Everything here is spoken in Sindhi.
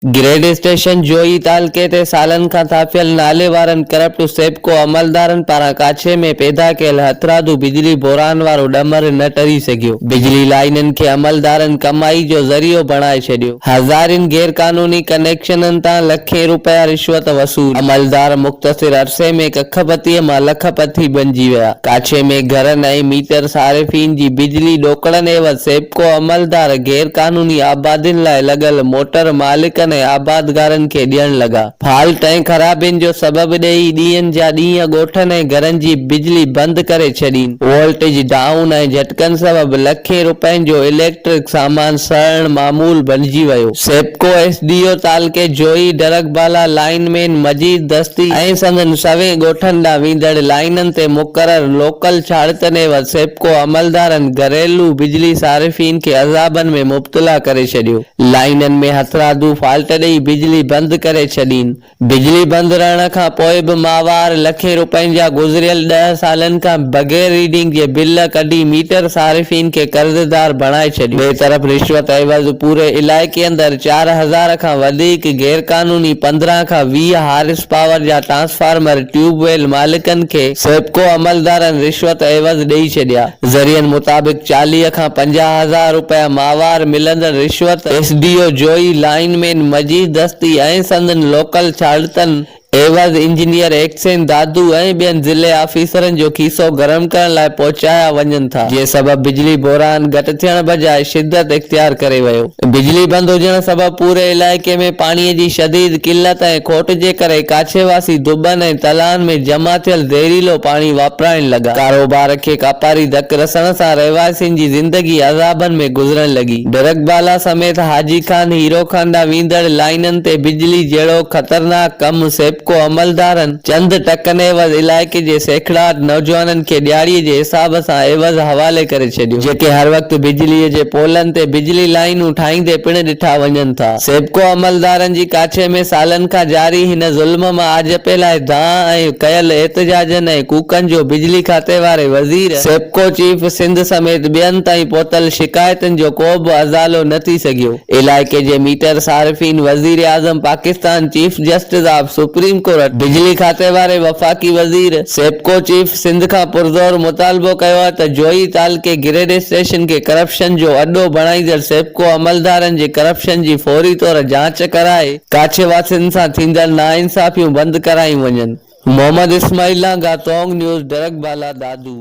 گريڊ اسٽيشن جوهي تعلقي تي سالن کان ٿاڦيل نالي وارن ڪرپٽ سيپڪو عملدارن پاران ڪاڇي ۾ پيدا ڪيل هٿرادو بجلي بحران وارو ڏمر نه ٽري سگهيو. بجلي لائينن کي عملدارن ڪمائي جو ذريعو بڻائي ڇڏيو. هزارين غيرقانوني ڪنيڪشنن تان لکين روپيا رشوت وصول. عملدار مختصر عرصي ۾ ڪک پتيء مان لک پتي بنجي ويا. ڪاڇي ۾ گهرن ۽ ميٽر صارفين جي بجلي ڏوڪڙن عيوض سيپڪو عملدار غير قانوني آبادين لاء لڳل موٽر مالڪن ۽ آبادگارن کي ڏيڻ لڳا. فالٽ ۽ خرابين جو سبب ڏيئي ڏينهن جا ڏينهن ڳوٺن ۽ گهرن جي بجلي بند ڪري ڇڏين. وولٽيج ڊائون ۽ جهٽڪن سبب لکين روپين جو اليڪٽرڪ سامان سڙڻ معمول بڻجي ويو. سيپڪو ايس ڊي او تعلقي جوهي ڊرگ بالا لائين مين مجيد دستي ۽ سندن سوين ڳوٺن ڏانهن ويندڙ لائينن تي مقرر لوڪل ڇاڙتن عيوض سيپڪو عملدارن گهريلو بجلي صارفين کي عذابن ۾ مبتلا ڪري ڇڏيو. لائينن ۾ هٿرادو فالٽ ڏئي بجلي بند ڪري ڇڏين. بجلي بند رهڻ کان پوء به ماهوار لکين روپين جا گذريل ڏهه سالن کان بغير ريڊنگ جي بل ڪڍي ميٽر صارفين کي قرضدار بڻائي ڇڏيو. ٻئي طرف رشوت عيوض پوري علائقي اندر 4000 کان وڌيڪ غيرقانوني 15 کان 20 هارس پاور جا ٽرانسفارمر ٽيوب ويل مالڪن کي سيپڪو عملدارن رشوت عيوض ڏئي ڇڏيا. ذريعن مطابق 40 کان 50 هزار رپيا ماهوار ملندڙ رشوت S D O Johi lineman Majeed Dasti ۽ سندن لوڪل ڇاڙتن عيوض انجنيئر ايڪسين دادو ۽ ٻين ضلعي آفيسرن جو کيسو گرم ڪرڻ لاء پهچايا وڃن ٿا جنهن سبب بجلي بحران گهٽ ٿيڻ بجاء شدت اختيار ڪري ويو. بجلي بند هجڻ سبب پوري علائقي ۾ پاڻي جي شديد قلت ۽ کوٽ جي ڪري ڪاڇي واسي دٻن ۽ تلائن ۾ جمع ٿيل زهريلو پاڻي واپرائڻ لڳا. ڪاروبار کي ڪاپاري ڌڪ رسڻ سان رهواسين جي زندگي عذابن ۾ گذرڻ لڳي. ڊرگ بالا سميت حاجي خان، هيرو خان ڏانهن ويندڙ لائينن تي بجلي جهڙو خطرناڪ ڪم سيپڪو عملدارن چند ٽڪن عيوض علائقي جي سيکڙاٽ نوجوانن کي ڏهاڙي جي حساب سان عيوض حوالي ڪري ڇڏيو، جيڪي هر وقت بجليء جي پولن تي بجلي لائينون ٺاهيندي پڻ ڏٺا وڃن ٿا. سيپڪو عملدارن جي ڪاڇي ۾ سالن کان جاري هن ظلم مان آجپي لاء دانهن ۽ ڪيل احتجاجن ۽ ڪوڪن جو بجلي کاتي واري وزير، سيپڪو چيف سنڌ سميت ٻين تائين پهتل شڪايتن جو ڪو به ازالو نه ٿي سگهيو. علائقي جي ميٽر صارفين وزيراعظم Pakistan, chief justice of supreme court, بجلي کاتي واري وفاقي وزير، سيپڪو چيف سنڌ کان پرزور مطالبو ڪيو آهي ته جوهي تعلقي گريڊ اسٽيشن کي ڪرپشن جو اڏو بڻائيندڙ سيپڪو عملدارن جي ڪرپشن جي فوري طور جاچ ڪرائي ڪاڇي واسين سان ٿيندڙ ناانصافيون بند ڪرايون وڃن. محمد اسماعيل لانگاهه، تونگ نيوز، ڊرگ بالا، دادو.